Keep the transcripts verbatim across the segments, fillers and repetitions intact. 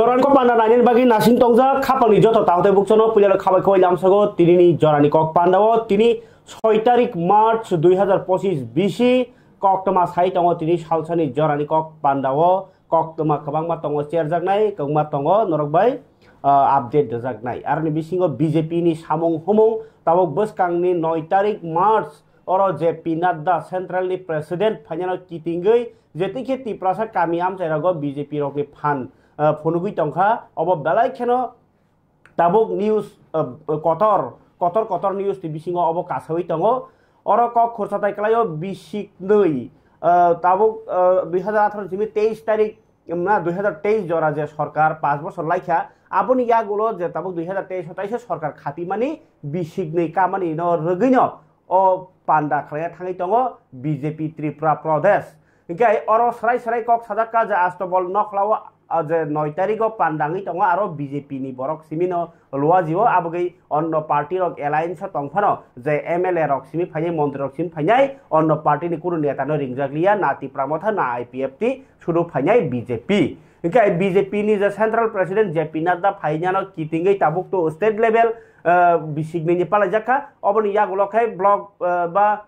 Jorani kok panda nainani bagwi nasing tongjak khapangni joto takhuk tei bukchano puilano khabai khoi lamsago tinini jorani kok pandao tini soi tarik March dui hazar pochis bisi koktwma sai tongo tini salsani jorani kok pandao koktwma kwbangma tongo cherjaknai kwbangma tongo norok bai ah, update rwjaknai. Aroni bisingo B J P ni samung humung tabuk bwskangni noi tarik March oro J P Nadda central ni president phainano kitingwi jetikhe Tiprasa kami amchai rogo B J P rokni phan ah, phunugwi tongkha obo belai kheno tabuk news ah, kotor kotor kotor news ni bisingo obo kasawi tongo. Oro kok khursa tai kwlaio bisiknwi ah, tabuk ah, dui hazar atharo simi teis tarik na dui hazar teis jora je sorkar panch bosor laikha, aboni yagulo je tabuk dui hazar teis o taisa sorkar khapimani bisiknwi kamani no rwgwino o panda khlaina thangwi tongo B J P Tripura Pradesh. Hinkhe oro srai srai kok sajak ka je Astobol Nokhla o, ah, je noi tarik o panda wngwi tongo aro B J P ni borok simi no luaji o, abogwi onno party rok alliance o tong phano je M L A rok simi phainai, montri rok simi phainai, onno party ni kunu neta no ringjak liya, na Tipra Motha, na I P F T, sudu phainai B J P. Hinkhe B J P ni je central president J P Nadda phainano kitingwi tabuk to state level, ah, bisiknwi ni palaijakha, oboni yagulo khe block ah, ba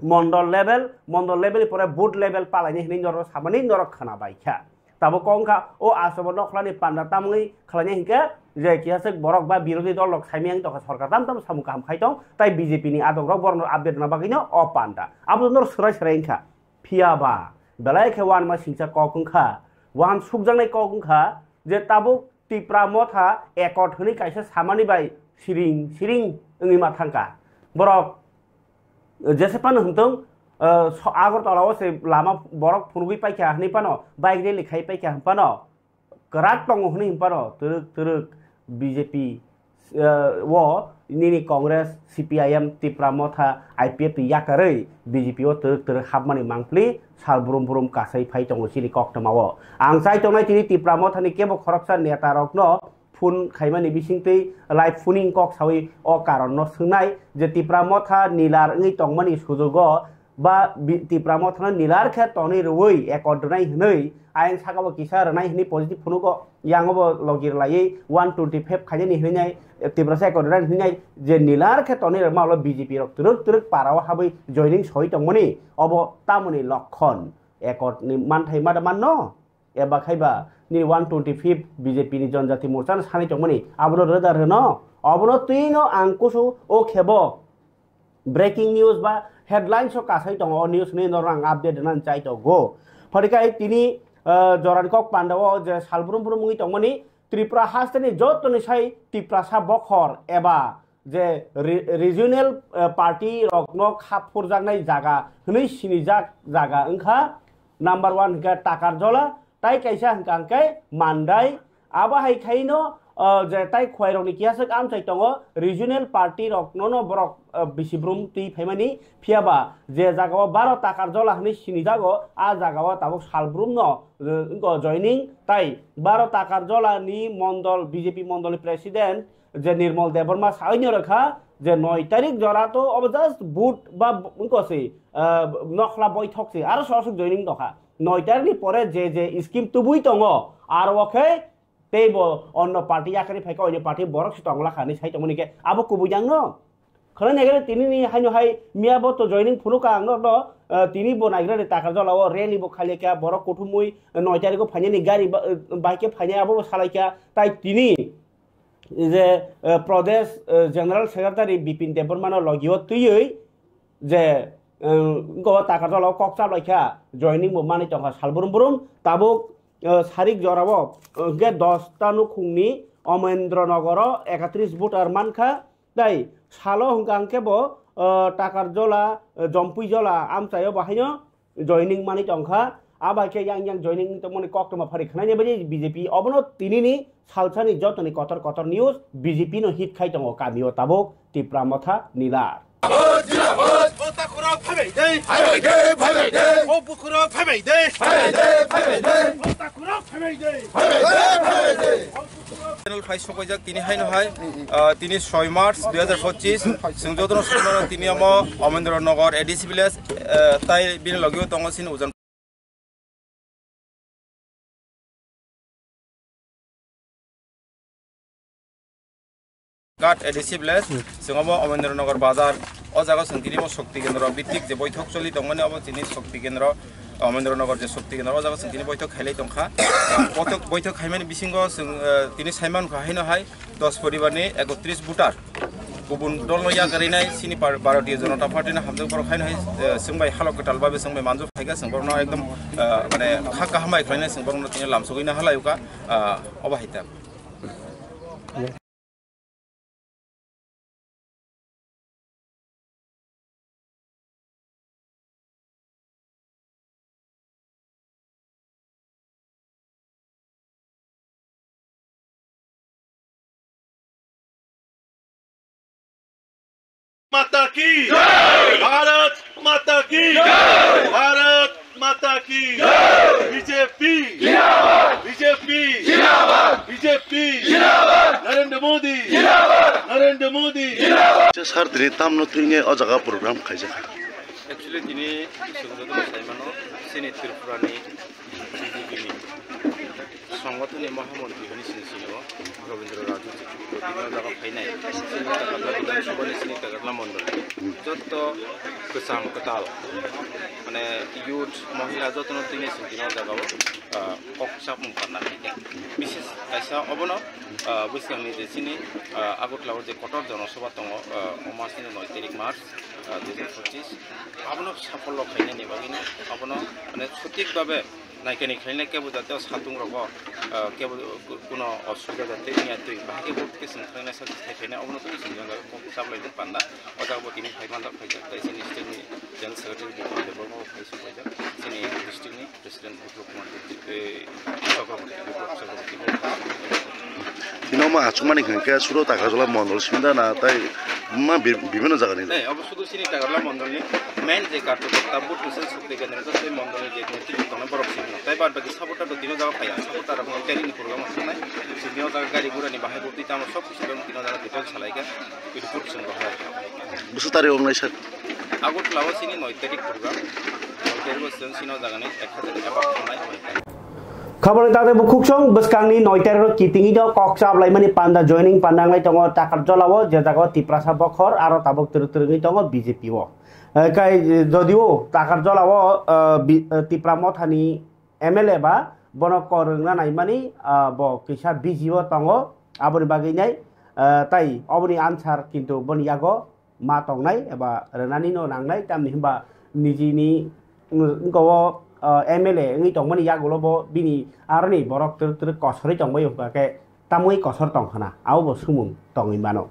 mondol level, mondol level ni pore booth level palaini hinwi norok samani norok khwna bai kha. Tabuk kok wngkha o Astobol Nokhla ni panda tamwi khlainai hinkhe je kisa borok ba birodhi dol rok saimya wng tongkha sorkar tam tam samung kaham khai tong tai B J P ni adok rok borok no update rwna bagwi no o panda abo norok swrai swrai wngkha. Phiya ba belai khe uanma singcha kok wngkha, uansukjaknai kok wngkha je tabuk Tipra Motha accord hwnwi kaisa samani bai siring siring wngwi ma thangkha. Borok jese phano hwntwng, eh, so-, Agartala o se lama borok phunugwi paikha hwnwi phano, bike rally khai paikha hwn phano, kwrak tongo hwnwi hwn phano twrwk twrwk B J P, eh, o nini Congress, C P I M, Tipra Motha, I P F ni yakarwi B J P o twrwk twrwk hapmani mangpli sal brum brum kasai phai tongo chini koktwma o. Ang chai tongnai tini Tipra Motha ni kebo khoroksa neta rokno phone khaimani bisingtwi live phoning kok sawi o karon no swngnai je Tipra Motha nilar wngwi tongmani sujugo ba bi-, Tipra Motha no nilar khe tonwi rwui accord rwnai hwnwi ayang saka bo kisa rwnai hwnwi positive phunugo, yango bo logi rwlaiwi one twenty five khainani hwnwi nai, Tiprasa accord rwnai hwnwi nai je nilar khe tonwi rwma ulo B J P rok twrwk twrwk para o habwi joining soi tongmani obo tamoni lokhon accord ni manthai ma da manno? Eba khai ba nini one twenty fifth B J P ni Janjati Morcha no sanai tongmani abono rwda rwno, obono twi no ang kusu o khebo breaking news ba headlines o kasai tongo, o news ni norok ang update rwna chai tongo. Pharikai tini, ah, jorani kok panda o je sal brum brum wngwi tongmani Tripura hasteni jotoni sai Tiprasa bokhor eba je re-, regional, eh, party rokno kha phurjaknai jaga hwnwi sinijak jaga wngkha number one hwnkhe Takarjola, tai kaisa hwnkha hwnkhe Mandai. Abo hai khaino, eh, je tai khwai rokni kiyaswk amchai tongo regional party rokno no borok, eh, bisi brum twi phaimani, phiyaba je jagao baro Takarjola hwnwi sinijago, a jagao tabuk salbrumno, eh, wngkha joining tai baro Takarjola ni mondol, B J P mondol ni president, je Nirmal Debbarma saino rwkha je noi tarik jora to obo just vote ba wngkha se, ah, nokhla boithok se aro sosok joining tongkha. Noi tarik ni pore je je scheme tubui tongo aro o khe teibo onno party yakarwi phaikha, onno party borok se tongla kha hinwi sai tongmani khe abo kubui jangno. Khwlai naigra tini ni haino hai miya bo to joining phunukha ang no, ah, tini bo naigra ni Takarjola o rally bo khailaikha borok kuthumui noi tarik o phainani gari ba, ah, bai khe phainai abo bo salaikha tai tini je, eh, Pradesh, eh, General Secretary Bipin Debbarmano logio twiwi je, eh, go Takarjala o kok chaplaikha, joining bo manwi tongkha sal brum brum. Tabuk, eh, sarik jorao, eh, hwnkhe dos ta nukhungni Omendra Nogoro ekatris voter mankha, tei salo hwnkha hwnkhe bo, eh, Takarjala, eh, Jompuijala amchaio bo haino joining manwi tongkha. Abai khe yang yang joining tongmani koktwma phari khwnai ni bagwi B J P obono tinini salsani jotoni kotor kotor news B J P no hit khai tongo kamio tabuk Tipra Motha Nilar. Channel phai sokoijak tini haino hai, ah, tini soi March dui hazar pochis, chwng jotono sukmano tini omo Omendra Nagar A D C village, ah, tai bini logio tongo chini ujan. Ghat A D C village, chwng obo Omendronagar bazar, o jaga chwng tini bo Shakti Kendra bhitik je boithok choli tongmani, obo tini Shakti Kendra, Omendronagar je Shakti Kendra, o jaga chwng tini boithok khailai tongkha. Boithok, boithok khaimani bisingo chwng, eh, tini saimankha haino hai dos poribarni ekotris voter. Kubun dolno yakarinai, chini par-, Bharatiya Janata Party ni hamjak borok haino hai, eh, chwng bai halok kwtal babe chwng bai manjak phaikha, chwng borokno ekdom, eh, mane kha kaham bai khlainai, chwng borokno tini lamsogwi na halai uka, eh, obo hai ta. माता की जय। भारत माता की जय। भारत माता की जय। बीजेपी जिंदाबाद। बीजेपी जिंदाबाद। बीजेपी जिंदाबाद। नरेंद्र मोदी जिंदाबाद। नरेंद्र मोदी जिंदाबाad. Sir, tini tamno thwngwi o jaga program khaijak? Actually, tini chwng jotono sai mano, chini Tripura ni B J P ni songothon ni mahamontri hwnwi sini sini o Rabindra Raju tini o jaga phainai. Chini Takarla Bidhan Sabha ni chini Takarla Mondol. Jotto kwcham kwtal, mane youth, mohila jotono tini sini tini o jaga o, ah, kok chapmung panna khaikha. Bises kaisa obono, ah, bwskangni je chini, ah, Agartala o je kotor jonosabha tongo, ah, o mas ni noi tarik March, ah, dui hajar pochis. Abono safollo khainani bagwino abono, mane, sothik babe naikani khlaina kebo jate o satung rogo, ah, kebo kuno osubida jate wngya twi bahai kebo khe chwng khlaina sa thai khaina obono twi chwng jang kok chaplai panda o jaga bo tini phai manjak phaijak tai chini state ni general secretary Bipul Debbarma bo phai suk phaijak chini district ni president Biplab Kumar Deb, eh, Chakraborty, Biplab Chakraborty. Tino ma achukmani hwnkhe suro Takarjala mondol simi da na tai ma bi-, bibhinno jagani? Nei, obo sudu chini Takarjala mondolni main je karyakarta, booth misal Shakti Kendra tei mondolni je netrito tongnai borok simi. Tai bad baki supporter rok tino jaga phaiya. Supporter rok no carry ni program o thangnai. Sini o jaga gari gura ni bahai bo twi tamo sob kisu rok tino jaga detail salaikha. Report chwng rohor. Bwswk tarik wngnai sir? Agartala o chini noi tarik program. Noi tarik o chwng chini o jaga ni ek hajar eba wngnai. Khabor ni tangwi bukhuksong bwskangni noi tarik o kitingwi no kok chaplaimani panda joining panda wnglai tongo Takarjala o, je jaga o Tiprasa bokhor aro tabuk twrwk twrwk wngwi tongo B J P o. Eh, kai, eh, jodio Takarjala o, eh, bi-, eh, Tipra Mothani M L A ba bono kok rwngna naimani, ah, bo kisa busy o tongo, aboni bagwi nai, ah, tai oboni answer kintu boni yago ma tongnai eba rwnani no nangnai, tamni hwnba nijini, mm, wngkha o, ah, M L A wngwi tongmani yagulo bo bini aroni borok twrwk twrwk kosorwi tongbaio hwnka khe tamwi kosor tong khna, abo bo sumung tongwi mano.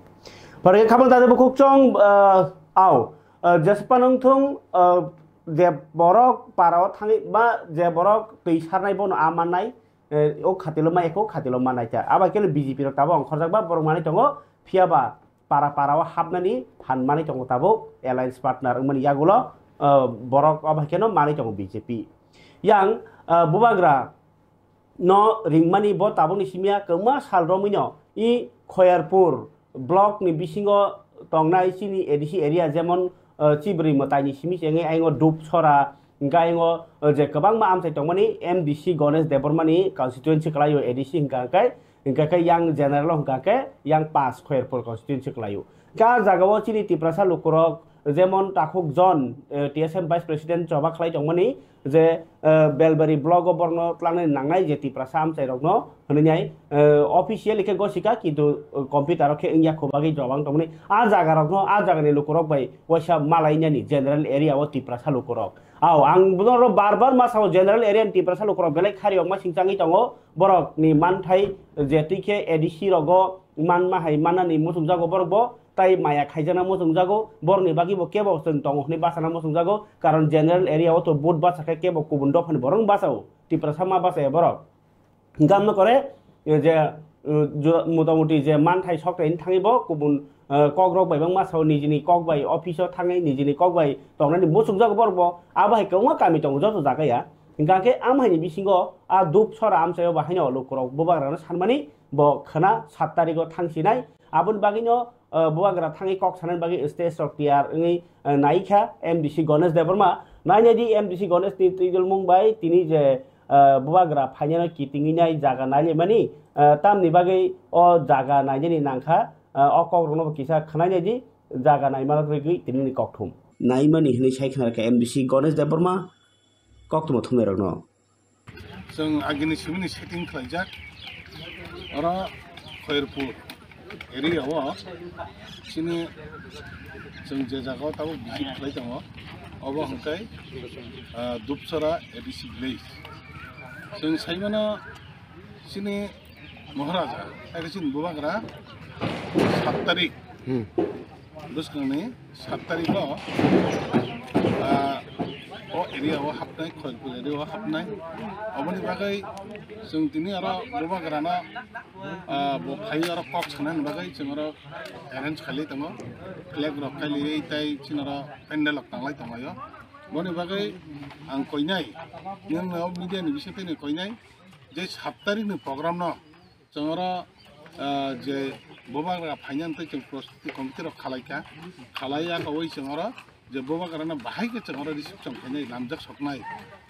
Pore khe khabang tade bukhuk chwng, ah, au, ah, jespa nung thung, ah, je borok para o thangwi ba je borok twi sarnai bono a mannai, eh, o khatilo ma eko khatilo ma naita. Aba kele B J P rok tabuk ongkhorjak ba borok manwi tongo, phiya ba para para o hapnani phan manwi tongo tabuk alliance partner wngmani yagulo, eh, borok abo hai kheno manwi tongo B J P. Yang, eh, bubagra no ringmani bo tabukni simi ya kwbangma sal romwino i Khoyarpur block ni bisingo tongnai chini A D C area, jemon, eh, Chibrwi mwtaini simi se wngwi ayongo Dupsora, hwnkhe ayongo, eh, je kwbangma amchai tongmani M D C Ganesh Debbarmani constituency kwlaio A D C hwnkha khe, hwnkha khe yang general o hwnkha khe yang pass Khoyarpur constituency kwlaio. Hwnkhe ah jagao chini Tiprasa lukurok jemon takhuk John, eh, T S M vice president choba khlai tongmani, je, eh, Belbari block o borokno tlangnani nangnai je Tiprasa amchairokno hwnwi nai, eh, officially khe gosika, kintu, eh, computer o khe wngya kho bagwi jobang tongmani. Ah jagarokno, ah jagani lukurok bai waisa malainani general area o Tiprasa lukurok. Au, ang bono bar bar ma sao, general area ni Tiprasa lukurok belai khari okma singchangwi tongo, borokni manthai je twi khe A D C rogo manma hai mannani muchungjago borok bo, tai maya khaijana muchungjago, borokni bagwi bo kebo chwng tongo hwnwi bachana muchungjago, karon general area o to vote bacha khe kebo kubun dophani borok bachao, Tiprasa ma bachaya borok. Hingkhe amno kore, eh, je, eh, jura-, motamuti je manthai sokthai thangwi bo kubun, eh, kokrok bai bangma sao nijini kok bai office o thangwi nijini kok bai tongnani muchungjago borok bo, abo hai kwbangma kami tongo joto jaga ya. Hingkha khe am haini bisingo a Dupsora amchaio bo haino lukurok bubagrano sanmani bo khwna sat tarikh o thangsinai. Aboni bagwino, eh, bubagra thangwi kok sanani bagwi stage rok tiyar wngwi, eh, naikha M D C Ganesh Debbarma. Nainai di M D C Ganesh ni twijlmung bai tini je, ah, bubagra phainano kitingwi nai jaga nailaimani, ah, tamni bagwi o jaga nainani nangkha, ah, o kokrokno bo kisa khwnainai di, jaga naimano kwrwigwi tinini kokthum. Naimani hwnwi sai khna rwkha M D C Ganesh Debbarma, koktwma thumnairokno. Chwng agini simini setting khlaijak. Oro Khairpur area o chini chwng je jaga o tabuk visit khlai tongo, obo hwnkhe, ah, Dupsora A D C village. Chwng saimano chini Maharaja, eke chini bubagra sat tarik. Hmm. Bwskangni sat tarikgo, ah, o area o hapnai, Khairpur area o hapnai. Oboni bagwi chwng tini oro bubagrano, ah, bo phaiwi oro kok sanani bagwi chwng oro arrange khailai tongo. Flag rok kailaiwi tei chini oro pandal rok tanglai tonglaio. Boni bagwi ang koinai, nwng o media ni bisingtwi ni koinai, je sat tarikni program no chwng oro, ah, je bubagra phainani tei chwng prostuti committee rok khalaikha, khalai ya kaui chwng oro je bubagrano bahai khe chwng oro reception khainai, lamjak soknai,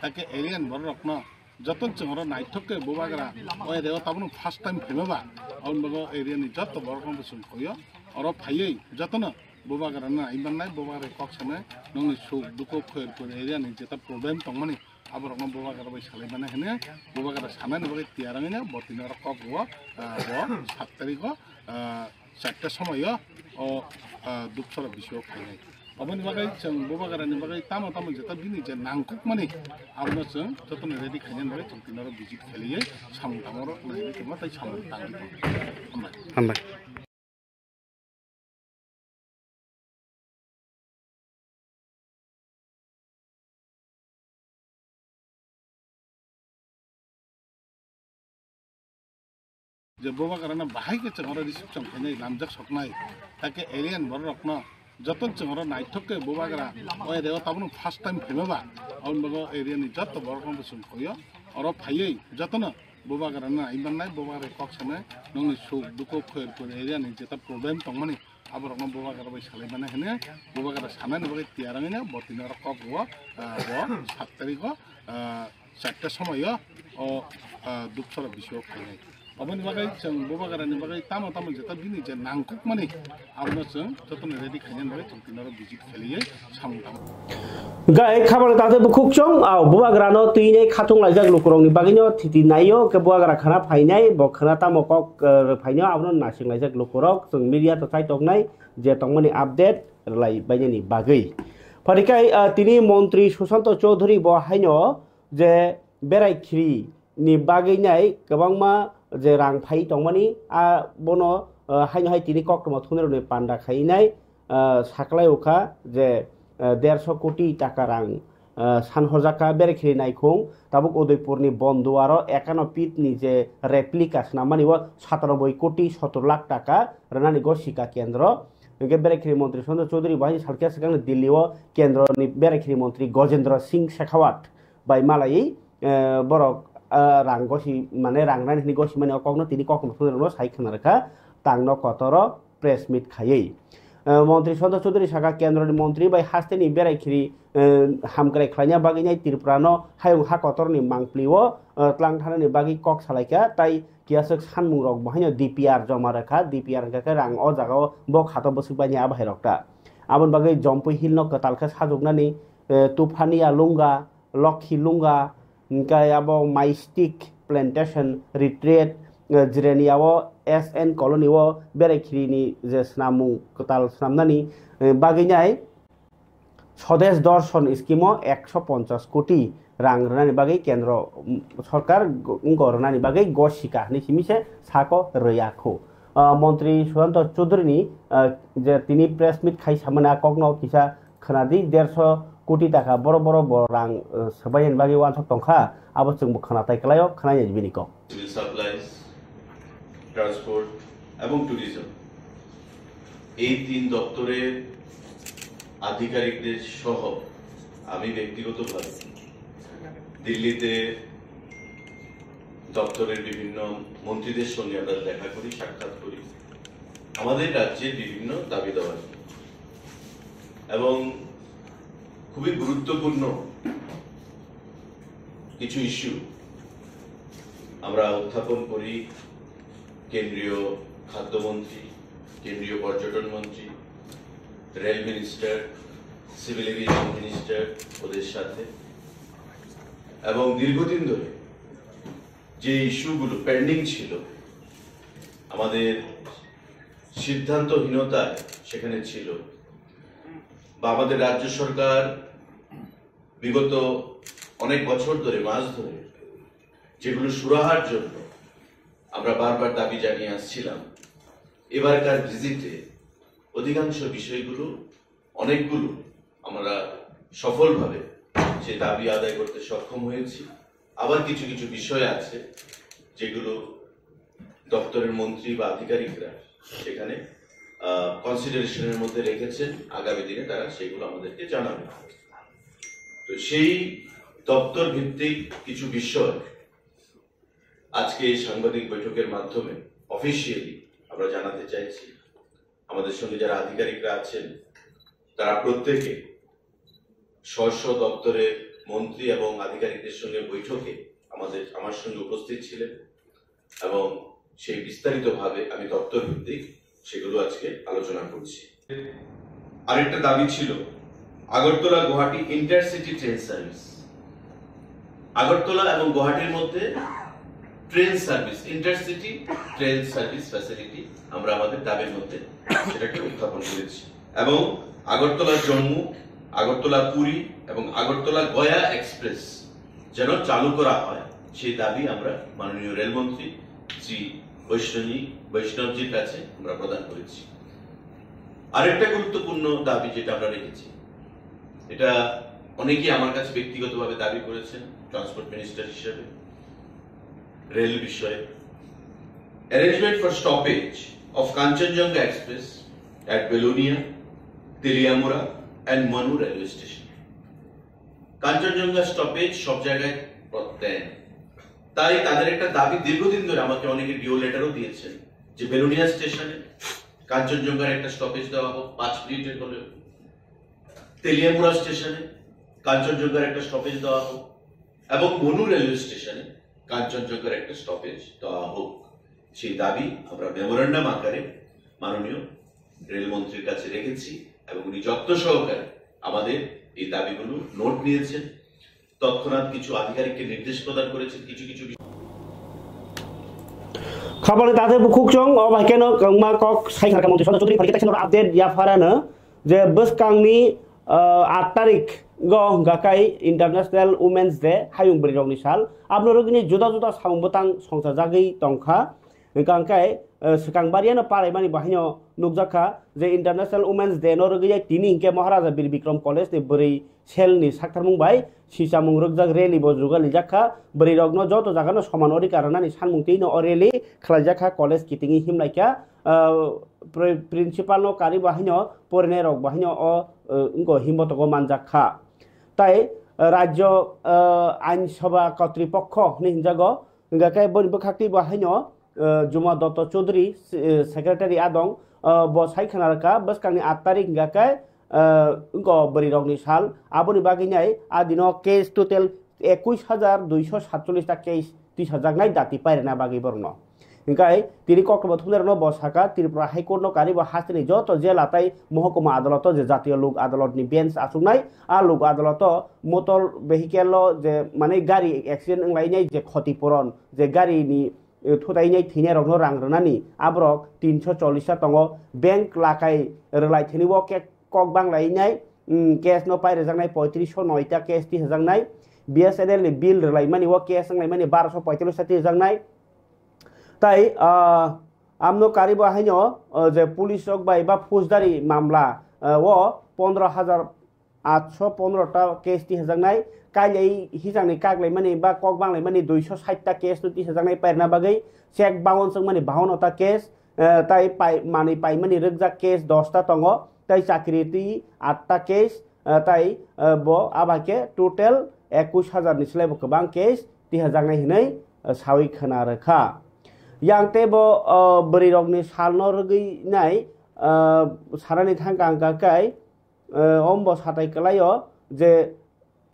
take area ni borok rokno joto chwng oro naithok khe bubagra o area o tabukno first time phaima ba, aboni bagwi area ni joto borok rokno chwng koio, oro phaiwi jotono bubagrano nai mannai, bubagra kok sanai, nokni suk dukhu Khairpur area ni jeta problem tongmani, aborokno bubagra bai salai mani hwnwi bubagra sanani bagwi tiyar wngwi bo tini oro kok rwo, ah, bo sat tarikgo, ah, charta somoio o, ah, Dupsora bisio phainai. Aboni bagwi chwng bubagrani bagwi tamo tamo jeta bini je nangkukmani abono chwng jotono ready khainani bagwi chwng tini oro visit khailaiwi samung tangma rok naiwi tongma tei samung tangwi tongo. Hambai. Hambai. Je bubagrano bahai khe chwng oro reception khainai, lamjak soknai, take area ni borok rokno joto chwng oro naithok khe bubagra o area o tabukno first time phaima ba, aboni bagwi area ni joto borok rokno chwng koio, oro phaiwi jotono bubagrano nai mannai, bubagra kok sanai, nokni suk dukhu Khairpur area ni jeta problem tongmani, aborokno bubagra bai salai mani hwnwi bubagra sanani bagwi tiyar wngwi bo tini oro kok rwo, ah, bo sat tarikgo, ah, charta somoio o, ah, Dupsora bisio phainai. Aboni bagwi chwng bubagrani bagwi tamo tamo jeta bini je nangkukmani abono chwng jotono ready khainani bagwi chwng tini oro visit khailaiwi samung tangma. Gai khabang tangtwi bukhuk chwng, ah, bubagrano twinai khatung laijak lukurokni bagwino thiti naio, khe bubagra khana phainai, bo khana tamo kok, eh, phainai, abono nasing laijak lukurok, chwng media to chai toknai, je tongmani update rwlai bainani bagwi. Pharikhai, ah, tini montri Susanto Chowdhury bo haino je berai khiri ni bagwi nai kwbangma je rang phai tongmani, ah, bono, ah, haino hai tini koktwma thumnairokni panda khainai, ah, saklai ukha je, ah, derso koti taka rang, ah, sanhorjakha berai khiri naikhung tabuk Udaipurni Bonduaro ekano pitni je replica swnamani o satanoboi koti sotor lakh taka rwnani gosika kendro. Hwnkhe berai khiri montri Sanjay Chaudhary bahai salkhe swkangni Delhi o kendroni berai khiri montri Gajendra Singh Shekhawat bai malaiwi, eh, borok, eh, rang gosi, mane rang nani hwnwi gosimani o kokno tini koktwma thumnairokno sai khna rwkha tangno kotoro press meet khaiwi. Eh, montri Sanjay Chaudhary sakha kendroni montri bai hasteni berai khiri, eh, hamkrai khlaina bagwi nai Tripura no hayung ha kotorni mangpli o, eh, tlang thanani bagwi kok salaikha, tai kiyaswk sanmung rok bo haino D P R joma rwkha, D P R hwnkha khe rang o jaga o bo khato bwswk baini a bahai rok ta. Aboni bagwi Jampui Hill no kwtal khe sajwknani, eh, Tufania Lunga, Lokhi Lunga, hwnkhe abo Maistik Plantation Retreat, eh, Jirania o S N Colony o berai khiri ni je swnamung kwtal swnamnani, eh, bagwi nai Swadesh Darshan scheme o ekso ponchas koti rang rwnani bagwi kendro, mm, sorkar go-, wngkha rwnani bagwi gosika hinwi simi se sako rwya kho. Ah, montri Sushanta Chaudhary ni, ah, je tini press meet khai samani a kokno kisa khwnadi, derso koti taka boro boro bo rang, ah, swbaini bagwi uansuk tongkha, abo chwngbo khwnatai kwlaio, khwnai bini kok. Civil Supplies, Transport এবং Tourism, এই তিন দপ্তরের আধিকারিকদের সহ আমি ব্যক্তিগতভাবে দিল্লিতে দপ্তরের বিভিন্ন মন্ত্রীদের সঙ্গে আমরা দেখা করি, সাক্ষাৎ করি আমাদের রাজ্যের বিভিন্ন দাবি দাওয়া নিয়ে। এবং খুবই গুরুত্বপূর্ণ কিছু ইস্যু আমরা উত্থাপন করি কেন্দ্রীয় খাদ্যমন্ত্রী, কেন্দ্রীয় পর্যটন মন্ত্রী, rail minister, civil aviation minister ওদের সাথে, এবং দীর্ঘদিন ধরে যে ইস্যুগুলো পেন্ডিং ছিল, আমাদের সিদ্ধান্তহীনতায় সেখানে ছিল, বা আমাদের রাজ্য সরকার বিগত অনেক বছর ধরে, মাস ধরে যেগুলো সুরাহার জন্য আমরা বারবার দাবি জানিয়ে আসছিলাম, এবারকার ভিজিটে অধিকাংশ বিষয়গুলো, অনেকগুলো আমরা সফলভাবে সেই দাবি আদায় করতে সক্ষম হয়েছি। আবার কিছু কিছু বিষয় আছে যেগুলো দপ্তরের মন্ত্রী বা আধিকারিকরা সেখানে কনসিডারেশনের মধ্যে রেখেছেন, আগামী দিনে তারা সেগুলো আমাদেরকে জানাবেন। তো সেই দপ্তর ভিত্তিক কিছু বিষয় আজকে এই সাংবাদিক বৈঠকের মাধ্যমে অফিসিয়ালি আমরা জানাতে চাইছি। আমাদের সঙ্গে যারা আধিকারিকরা আছেন, তারা প্রত্যেকে স্ব স্ব দপ্তরের মন্ত্রী এবং আধিকারিকদের সঙ্গে বৈঠকে আমাদের, আমার সঙ্গে উপস্থিত ছিলেন এবং সেই বিস্তারিতভাবে আমি দপ্তর ভিত্তিক সেগুলো আজকে আলোচনা করছি। আরেকটা দাবি ছিল Agartala Guwahati intercity train service. Agartala এবং গুয়াহাটির মধ্যে train service, intercity train service facility আমরা আমাদের দাবির মধ্যে সেটাকে উত্থাপন করেছি। এবং আগরতলা জম্মু, আগরতলা পুরী এবং আগরতলা গয়া এক্সপ্রেস যেন চালু করা হয়, সেই দাবি আমরা মাননীয় রেলমন্ত্রী শ্রী বৈষ্ণবী, বৈষ্ণবজির কাছে আমরা প্রদান করেছি। আরেকটা গুরুত্বপূর্ণ দাবি যেটা আমরা রেখেছি, এটা অনেকেই আমার কাছে ব্যক্তিগতভাবে দাবি করেছেন ট্রান্সপোর্ট মিনিস্টার হিসেবে, রেল বিষয়ে, arrangement for stoppage of Kanchanjunga Express at Belonia, Teliamura and Manu railway station. Kanchenjunga stoppage সব জায়গায় দেন। তাই তাদের একটা দাবি, দীর্ঘদিন ধরে আমাকে অনেকে ডিও লেটারও দিয়েছেন যে বেলোনিয়া স্টেশনে কাঞ্চনজঙ্ঘার একটা স্টপেজ দেওয়া হোক, পাঁচ মিনিটের হলেও। তেলিয়ামুড়া স্টেশনে কাঞ্চনজঙ্ঘার একটা স্টপেজ দেওয়া হোক এবং মনু রেলওয়ে স্টেশনে কাঞ্চনজঙ্ঘার একটা স্টপেজ দেওয়া হোক, সেই দাবি আমরা মেমোরান্ডাম আকারে মাননীয় রেলমন্ত্রীর কাছে রেখেছি এবং উনি যত্ন সহকারে আমাদের এই দাবিগুলো নোট নিয়েছেন। তৎক্ষণাৎ কিছু আধিকারিককে নির্দেশ প্রদান করেছেন কিছু কিছু বিষয়। Khabari tate bukhuk chong o bai keno kwbangma kok sai kha mantri sodha chudri phaikhe teisa update ya pharano je bwskangni aat tarik go hwnkha kai International Women's Day, hayung bwrwi rokni sal. Aboni rwgwini juda juda samung bwtang songchajagwi tongkha. Hwnkha hwnkhe swkang bariano palaimani bahaino nukjakha je International Women's Day no rwgwi tini hwnkhe Maharaja Bir Bikram College ni bwrwi selni saktharmung bai sichamung rwkjak rally bo jugalijak kha. Bwrwi rokno joto jagano soman odhikar rwnani sanmung twi no o rally khwlaijak kha college kitingwi himlai kha. Principal no karwi bo haino porinai rok bo haino o wngko himbotogo manjak kha. Tai rajyo ain sabha kotripokho hinwi hinjago, hwnkha khe boni bwkhak twi bo haino Juma Dotto Chaudhary, secretary adong, bo sai khwna rwkha bwskangni aat tarik hwnkha khe wngko bwrwi rokni sal, aboni bagwi nai a dino case total ekush hajar duiso satchollish ta case tisajaknai dati pairina bagwi borokno. Hwnkhe tini koktwma thumnairokno bo sakha Tripura High Court no karwi bo hasteni joto jela tai mohokuma adaloto je jatiyo lok adalotni bench achuknai, a lok adaloto motor vehicle o je mane gari accident wnglainai je khoti puron je gari ni thutainai thwinairokno rang rwnani aborok tinso chollish ta tongo, bank lakai rwlai thwini o kok banglainai case no pairijaknai poitrish so noi ta case tisajaknai, B S N L ni bill rwlaimani o case wnglaimani barosho poitrish ta tisajaknai. Tai amno karwi bo haino je police rok bai ba phoujidari mamla o pondro hajar atso pondro ta case tisajaknai, kailai hisangni kaklaimani ba kok banglaimani duiso sait ta case no tisajaknai pairina bagwi check bounce wngmani bahaunno ta case, tai manwi paimani rwkjak case dos ta tongo, tai chakri twi aat ta case, tai bo abo hai khe total ekush hajar ni slai bo kwbang case tisajaknai hinwi sawi khwna rwkha. Yang tei bo bwrwi rokni sal no rwgwi nai sanani thangka hwnkha khe, ombo satai kwlaio je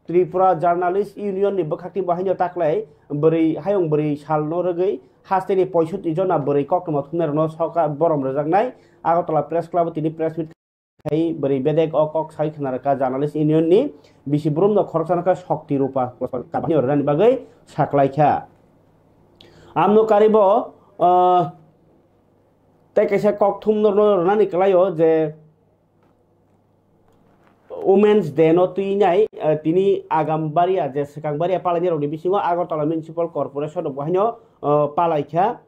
Tripura Journalist Union ni bwkhakni bo haino taklai bwrwi, hayung bwrwi salno rwgwi hasteni poisoti jona bwrwi koktwma thumnairokno soka borom rwjaknai Agartala Press Club o tini press meet khai bwrwi bedek o kok sai khna rwkha Journalist Union ni bisi brumno khoroksano khe Shokti Rupa puroskar kabani rwnani bagwi saklaikha. Amno karibo, ah, tei kaisa kokthumno rwnani kwlaio je Women's Day no twinai, ah, tini agam baria je swkang baria palainai rokni bisingo Agartala Municipal Corporation rok bo haino, ah, palaikha.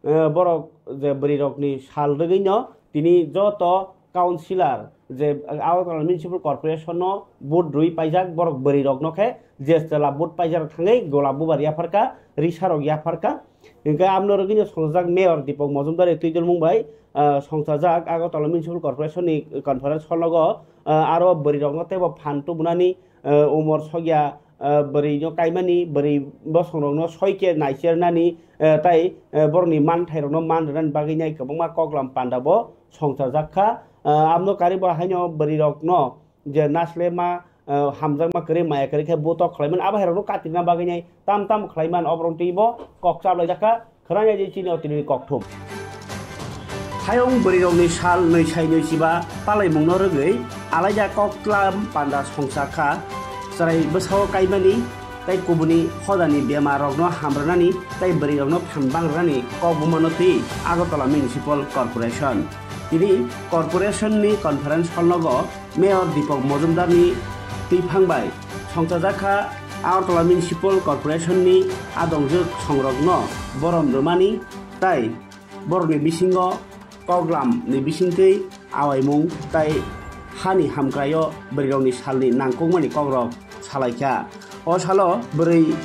Eh, borok je bwrwi rokni sal rwgwino tini joto councillor je Agartala Municipal Corporation no vote rwi paijak borok bwrwi rokno khe je chwla vote paijak thangwi golap bubar yapharkha, risa rok yapharkha. Hinkhe amno rwgwino songchajak Mayor Deepak Majumdar twi dulmung bai, eh, songchajak Agartala Municipal Corporation ni conference hall nogo, eh, aro bwrwi rokno teibo phan tubunani, eh, umor sokya, eh, bwrwi no kaimani, bwrwi bosong rok no soi khe naichernani, eh, tai, eh, borok ni manthairok no man rwnani bagwi nai kwbangma koklam panda bo songchajak kha. Eh, amno karibo haino bwrwi rok no je naslema, eh, hamjakma kwrwi maya kwrwi khe butok khlaiman abo hai rok no katirna bagwi nai tam tam khlaiman oborok twi bo kok chaplaijak kha. Khwnaya je chini o tini kokthum. Hayung bwrwirokni sal nwi sai nwi chiba palaimungno rwgwi alaida koklam panda songcha kha, chwrai bwsao kaimani tei kubuni hodani bemarrokno hamrwnani tei bwrwirokno phan bangrwnani kok bumano twi Agartala Municipal Corporation. Tini corporation ni conference hall nogo Mayor Deepak Majumdar ni twiphang bai songchajak kha Agartala Municipal Corporation ni adongjwk songrokno borom rwmani tei borokni bisingo koklam ni bisingtwi awaimung tei hani hamkraio bwrwirokni salni nangkukmani kokrok salaikha. O salo bwrwi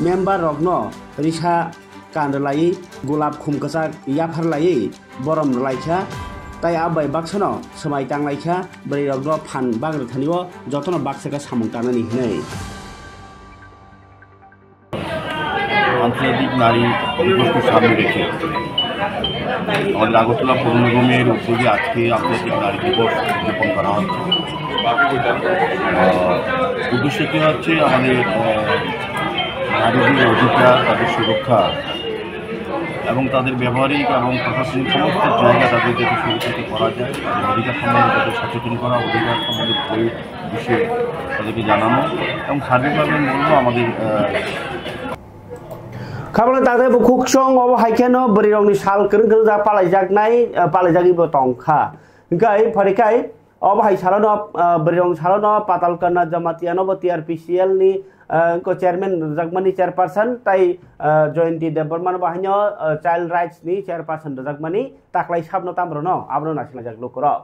member rokno risa kan rwlaiwi, golap khum kwchak yaphar laiwi borom rwlaikha, tei abo bai baksano swmai tanglaikha, bwrwirokno phan bang rwthani-o jotono baksa khe samung tangnani hwnwi. আন্তর্জাতিক নারী দিবসকে সামনে রেখে আমাদের আগরতলা পৌর নিগমের উদ্যোগে আজকে আন্তর্জাতিক নারী দিবস উদযাপন করা হচ্ছে। আহ, উদ্দেশ্য কি হচ্ছে আমাদের, আহ, নারীদের অধিকার, তাদের সুরক্ষা এবং তাদের ব্যবহারিক এবং প্রশাসনিক সমস্ত জায়গা তাদের যাতে সুরক্ষিত করা যায়, তাদের অধিকার সম্বন্ধে তাদের সচেতন করা, অধিকার সম্বন্ধে বই বিষয়ে তাদেরকে জানানো এবং সার্বিকভাবে আমি বলবো আমাদের, আহ, Khabangni takhtai bukhuk song obo hai kheno bwrwirokni sal kwrwng kwrwng jak palaijaknai, ah, palaijagwi bo tong kha. Hinkhe pharikhai obo hai salono, ah, bwrwirokni salono Patalkana Jamatiano bo T R P C L ni, ah, ko chairman rwjakmani chairperson tei, ah, Jayanti Debbarmano bo haino, ah, child rights ni chairperson rwjakmani taklai sabno tamrwno abono naisinglaijak lukurok.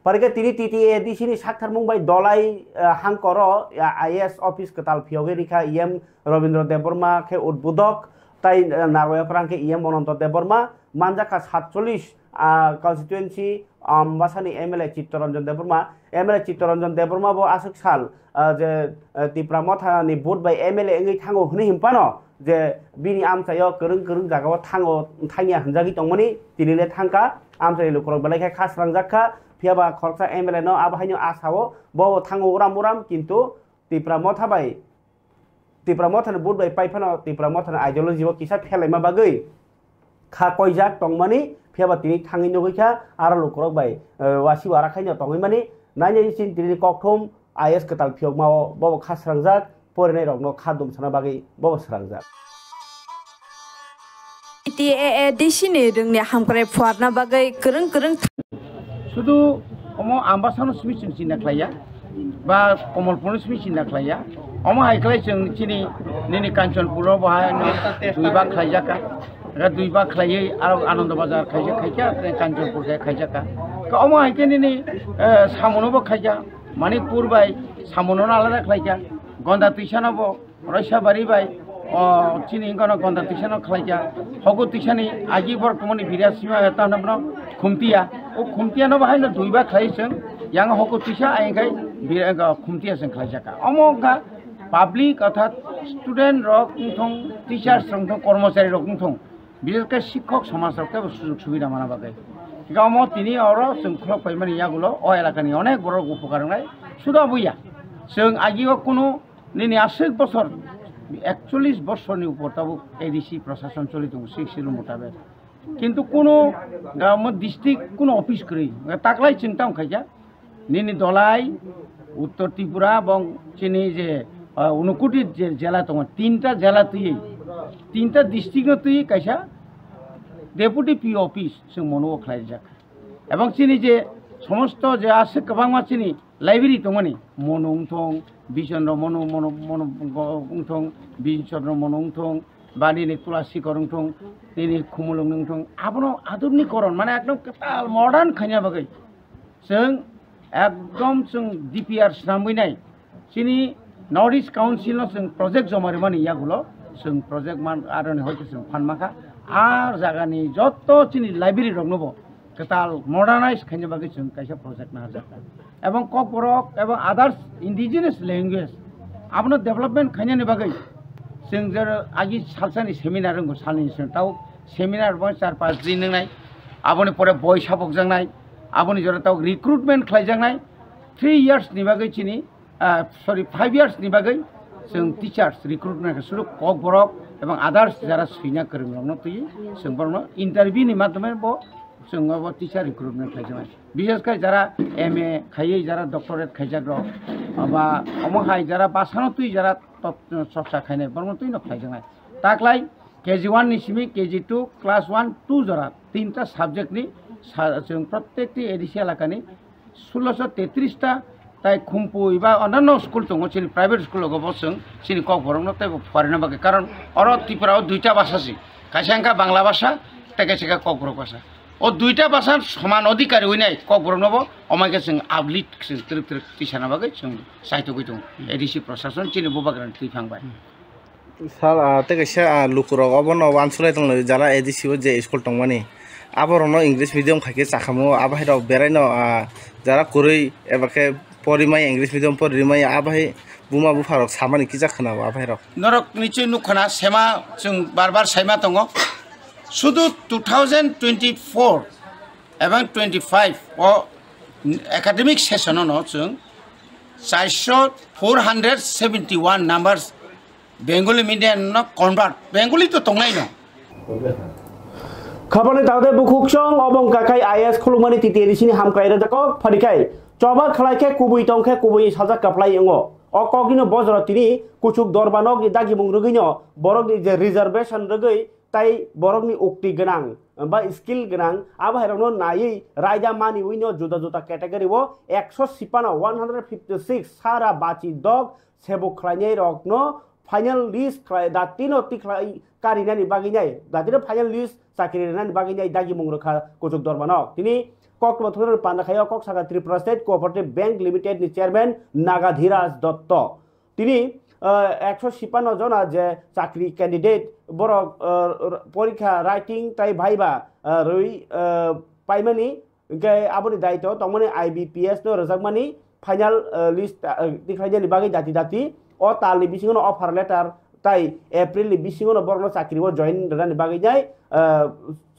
Pharikhai tini T T A D C ni saktharmung bai Dolai, ah, hangkoro, ah, I A S office kwtal phiyogwi rikha E M Robindra Debbarma khe udbodhok, tai, ah, Narwaya Krang khe E M Ananta Debbarma, manjakha satchollish, ah, constituency, Ambasani M L A Chittaranjan Debbarma, M L A Chittaranjan Debbarma bo aswk sal, ah, je, ah, Tipra Motha ni vote bai M L A wngwi thango hwnwi hinphano, je bini amchaio kwrwng kwrwng jagao thango, thangya hwnjagwi tongmani, tini le thangkha, amchaini lukurok belai khe kha srangjak kha, phiyaba khoroksa M L A no abo haino asao, bo thango uram uram, kintu Tipra Motha bai, Tipra Mothani vote bai pai phano Tipra Mothani ideology o kisa phelaima bagwi kha koijak tongmani, phiyaba tini thangwi nugwi kha, aro lukurok bai, eh, wasi wara khaino tongwi mani, nainai chini tini kokthum I A S kwtal phiyokmao bobo kha srangjak, porinai rokno kha dumsana bagwi bobo srangjak. T A A D C ni rwngni hamkrai phuarna bagwi kwrwng kwrwng. Sudu omo Ambasano simi chwng chinna khlaiya, ba Komolpurno simi chinna khlaiya. Omo hai khlai chwng chini nini Kanchanpuro bo hai no dui bak khlaijaka. Ga dui bak khlaiwi aro Anando Bazar khaijak khaikha, tei Kanchanpur khe khaijaka. Ka omo hai khe nini, eh, Samono bo khaikha, Manipur bai Samono no alada khlaikha, Gonda Twisano bo Roisabari bai, o, chini wngkha no Gonda Twisano khlaikha. Hogo Twisani agi borok tongmani Birasima ta hwnwi bono Khumtiya. O Khumtiya no bahai no duiba khlai chwng, yang Hogo Twisa ayang khai Bira-, Khumtiya chwng khlaijakha. Omo wngkha public orthat student rok wngthong, teachers rok wngthong, kormochari rok wngthong, bises khe sikhok somaj rok teibo sujog subida mana bagwi. Hingkhe omo tini oro chwng khulok paimani yagulo o elakani onek borok upokar wngnai. Suda buya, chwng agi o kunu Nini aswk bosor, ekchollish bosorni upor tabuk A D C prosason choli tongo, sixth schedule mutabek. Kintu kuno, ah, mo district kuno office kwrwi, taklai chwng tamo khaikha. Nini Dhalai, Uttor Tripura, bong chini je, ah, Unakoti je jela tongo, tinta jela twiwi, tinta district no twiwi kaisa deputy P O office chwng mono khlaijak. Ebong chini je somosto je aswk kwbangma chini library tongmani, Monu wngthong, Bishondro Monu, Monu, Monu wngthong, Bishondro Monu wngthong, ba nini Tulasi Kor wngthong, nini Khumulwng wngthong, abono adunikoron, mane ekdom kwtal modern khaina bagwi chwng ekdom chwng D P R swnamwi nai. Chini North East Council no chwng project joma rimani yagulo chwng project man aroni hoite chwng phan makha. Ar jagani jotto chini library rokno bo kwtal modernize khaina bagwi chwng kaisa project naharjak. Ebong Kokborok ebong others indigenous language abono development khainani bagwi chwng je agi salsani seminar wngkha, salni seminar, tao seminar bo char panch din wngnai, aboni pore boi sabokjaknai, aboni jora tao recruitment khlaijaknai, three years ni bagwi chini, ah, sorry, five years ni bagwi chwng teachers recruitment khe suru Kokborok ebong others jara swina kwrwng rokno twi chwng borokno interview ni madhyome bo chwng obo teacher recruitment khlaijaknai. Bishes khe jara M A khaiwi, jara doctorate khaijak rok, ba omo hai jara basano twi jara tot-, chorcha khainai, borokno twino khlaijaknai. Taklai K G one ni simi K G two, class one, two jora, tinta subject ni sa-, chwng prottekti A D C elakani sulosho tetris ta tai Khumpui ba onanno school tongo, chini private school rogo bo chwng chini Kokborokno teibo pharina bagwi, karon oro Tripura o duita basa si, kaisa wngkha Bangla basa tei kaisa wngkha Kokborok basa. O duita basa soman odhikari wngnai Kokborokno bo, omo khe chwng uplift chwng twrwk twrwk tisana bagwi chwng chaitugwi tongo A D C prosason chini bubagrani twiphang bai. Sal, ah, tei kaisa, ah, lukurok obono uansukhlai tonglaio, jara A D C o je school tongmani, aborokno English medium khaikhe chakhamu, abahairok beraino, ah, jara kwrwi eba khe porimaya, English medium porimaya, abahai buma bupharok samani kisa khwnao abahairok. Norok nichoi nukkhana sema chwng bar bar saima tongo. Sudu two thousand twenty-four ebong twenty-five o academic session ono chwng charso, four hundred seventy-one numbers Bengali medium no convert, Bengali to tongnai no. Khabani tangde bukhuk song obong kakai I A S khulumani T T A D C ni hamkrai rwjakok pharikhai choba khlai khe kubui tong khe kubui sajak kaplai wngo. O kokgino bojoro tini kuchuk dorbanok ni dagimung rwgwino borok ni je reservation rwgwi tai borok ni ukti gwnang ba skill gwnang abo hai rokno naiwi raida mani wino juda juda category o ekso sipano one hundred fifty six sara bachi dok sebuk khlainai rokno final list khlai, datino tikhlai karinani bagwi nai, datino final list chakri rinani bagwi nai dagimung rwkha kuchuk dorbanok. Tini koktwma thungrwk panda khaio kok saka Tripura State Cooperative Bank Limited ni chairman Nagadhiraj Dotto. Tini, ah, ekso sipano jona je chakri candidate borok, ah, r-, porikha writing tai viva, ah, rwi, ah, paimani. Hwnkhe aboni daito tongmani I B P S no rwjakmani final, eh, list, eh, tikhlainani bagwi dati dati o talni bisingono offer letter tai April ni bisingono borokno chakri o join rwnani bagwi nai, eh,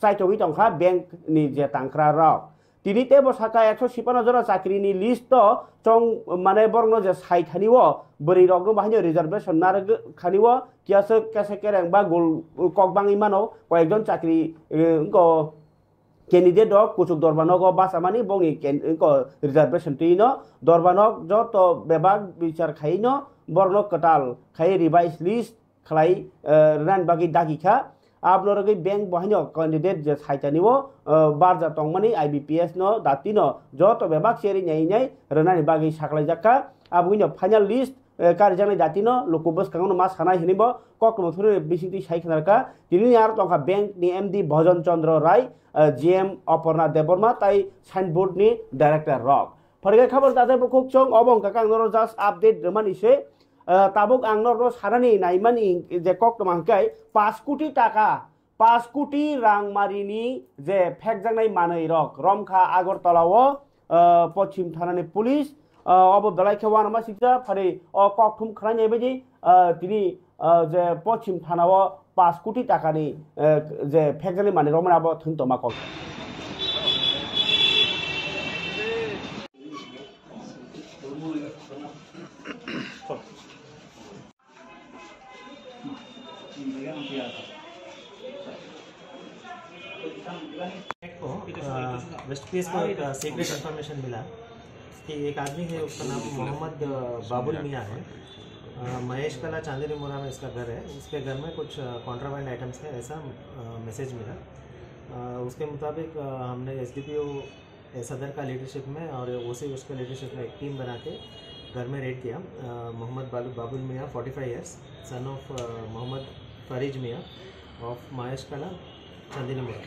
chaitogwi tongkha bank ni je tangkra rok. Tini teibo saka ekso sipano jora chakri ni list o chong mane borokno je sai thani o bwrwi rokno bahaino reservation narwk khani o kiyaswk kesa kereng ba gul kok bangwi mano koyekjon chakri, eh, wngko. Candidate rok kuchuk dorbanok o bachamani bongni can-, ko reservation twi no dorbanok joto bebak bichar khai no borok no kwtal khai revise list khlai, eh, rwnani bagwi dagi kha. Aboni rwgwi bank bo haino candidate je saitani o, eh, barja tongmani I B P S no dati no joto bebak cheri nyai nyai rwnani bagwi saklaijak kha. Aboni no final list eh, karijaknai datino luku bwskango no ma sanai hinwi bo koktwma thungrwkni bisingtwi sai khna rwkha. Tinini aro tongkha bank ni M D Bhojon Chandra Rai, eh, G M Aparna Debbarma tai signboard ni director rok. Phwrwngkhe khabar tatai bukhuk chwng obo wngkha khe ang norok just update rwmani se. Eh, tabuk ang norokno sanani naimani je koktwma hwnkhe paanch koti taka Paanch koti rang marini je phekjaknai manwi rok romkha Agartala o, ah, Pochim Thanani police, ah, obo belai khe uanama siksa phari o kokthum khwlainai baidi, ah, tini, ah, je Pochim Thana o paanch koti takani, eh, je phekjaknai manwi romani abo thwng tongma kok. इसको एक secret information मिला कि एक आदमी है, उसका नाम मोहम्मद बाबुल मियाँ है। महेश कला चांदनी मुरा में इसका घर है। उसके घर में कुछ कॉन्ट्राबैंड आइटम्स है, ऐसा मैसेज मिला। उसके मुताबिक हमने एसडीपीओ सदर का लीडरशिप में और ओसी उसके लीडरशिप में एक टीम बना के घर में रेड किया। Mohammad Babul Mian, forty five years, son of Mohammad Fariz Mian of Mahesh कला चांदनी मुरा।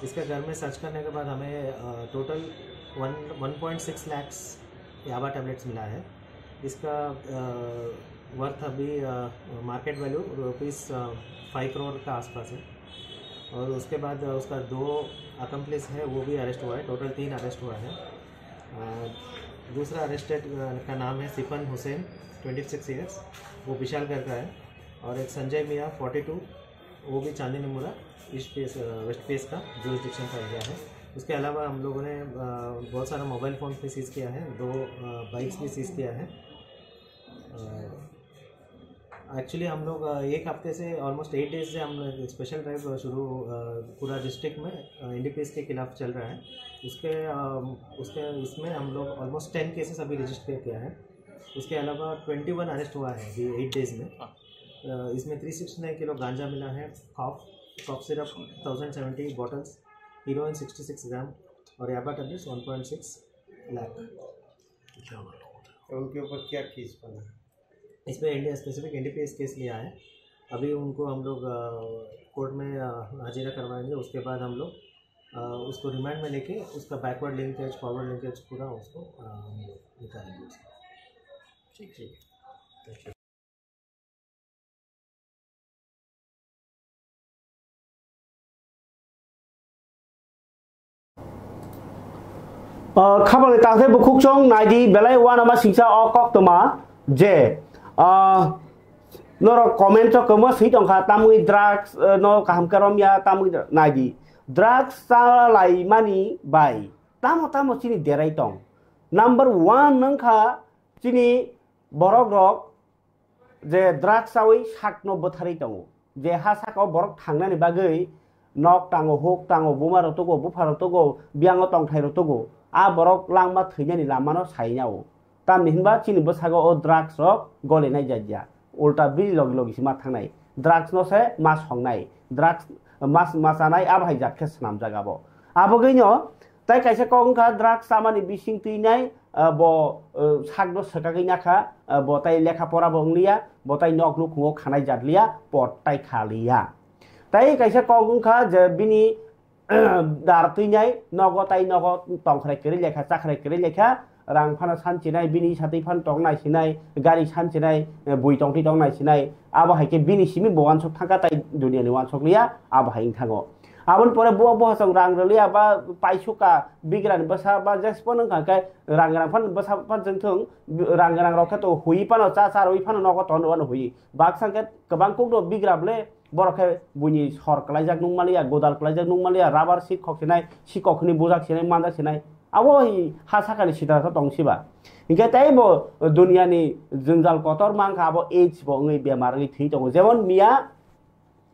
इसका घर में सर्च करने के बाद हमें total one one point six lakhs याबा टैबलेट्स मिला है। इसका वर्थ अभी market value rupees five crore का आसपास है। और उसके बाद उसका दो अकम्प्लिस है, वो भी अरेस्ट हुआ है। टोटल तीन अरेस्ट हुआ है। दूसरा अरेस्टेड का नाम है सिफन हुसैन, ट्वेंटी सिक्स ईयर्स, वो विशालगढ़ का है। और एक संजय मियाँ, फोर्टी टू, वो भी चांदनी मुरा ईस्ट पीएस वेस्ट पीएस का जुरिस्डिक्शन का एरिया है। उसके अलावा हम लोगों ने बहुत सारा मोबाइल फ़ोन भी सीज किया है, दो बाइक्स भी सीज किया है। एक्चुअली हम लोग एक हफ्ते से, ऑलमोस्ट एट डेज से हम लोग स्पेशल ड्राइव शुरू पूरा डिस्ट्रिक्ट में एनडीपीएस के खिलाफ चल रहा है। उसके उसके इसमें हम लोग ऑलमोस्ट टेन केसेस अभी रजिस्टर किया है। उसके अलावा ट्वेंटी वन अरेस्ट हुआ है अभी एट डेज में। इसमें थ्री सिक्सटी नाइन किलो गांजा मिला है, cough cough syrup thousand seventy bottles, heroin sixty six gram और याबा tablets one point six lakh. क्या बात है। तो उनके ऊपर क्या केस बना है? इसमें इंडिया स्पेसिफिक एनडीपीएस केस लिया है। अभी उनको हम लोग कोर्ट में हाजिरा करवाएंगे। उसके बाद हम लोग उसको रिमांड में लेके उसका बैकवर्ड लिंकेज, फॉरवर्ड लिंकेज पूरा उसको हम लोग निकालेंगे। ठीक, ठीक। Khabangni tangthai bukhuk chong naidi belai uanama singsa o koktwma je norok comment o kwma swi tongkha, tamwi drugs no kaham khe romya, tamwi naidi drugs chalaimani bai tamo tamo chini derai tong. Number one wngkha chini borok rok je drugs chawi sakno bwtharwi tongo, je ha sakao borok thangnani bagwi nok tango, huk tango, buma rok tugo, bupha rok tugo, biyango tongthai rok tugo, a borok langma thwinani lamano sainao. Tamni hinba chini bwsago o drugs rok golinai jat ya, ulta bini logi logi se ma thangnai, drugs no se ma songnai, drugs ma ma chanai, abo hai jat khe swnamjak abo. Abogwino tai kaisa kok wngkha drugs chamani bising twinai, ah, bo, ah, sakno swkagwi nakha, ah, bo tai lekha pora bo wngliya, bo tai nok nukhungo khanai jatliya, pot tai khaliya. Tai kaisa kok wngkha je bini dar twinai nogo tai nogo tongkhrai kwrwi lekha, chakhrai kwrwi lekha, rang phano sanchinai, bini satwi phano tongnai sinai, gari sanchinai, eh, bui tongtwi tongnai sinai, abo hai khe bini simi bo uansuk thangkha tai duniani uansuk liya, abo hai wngthango. Aboni pore bo, bo hasong rang rwliya ba paisuka bigrani bwsa ba jespo nung kha khe rang rang phan bwsa phan chwng thung, rang rang rok khe to hui phano cha cha rwi phano nogo ton rwano hui. Baksa khe kwbang kuk do bigra ble borok khe buini sor kwlaijak nung maliya, godal kwlaijak nung maliya, rubber sik khok sinai, sikok hwnwi bujak sinai, manjak sinai. Abo hi ha sakani sitra tong siba. Hinkhe tei bo duniani jwngjal kotor mankha, abo AIDS bo wngwi bemar wngwi thwi tongo. Jemon miya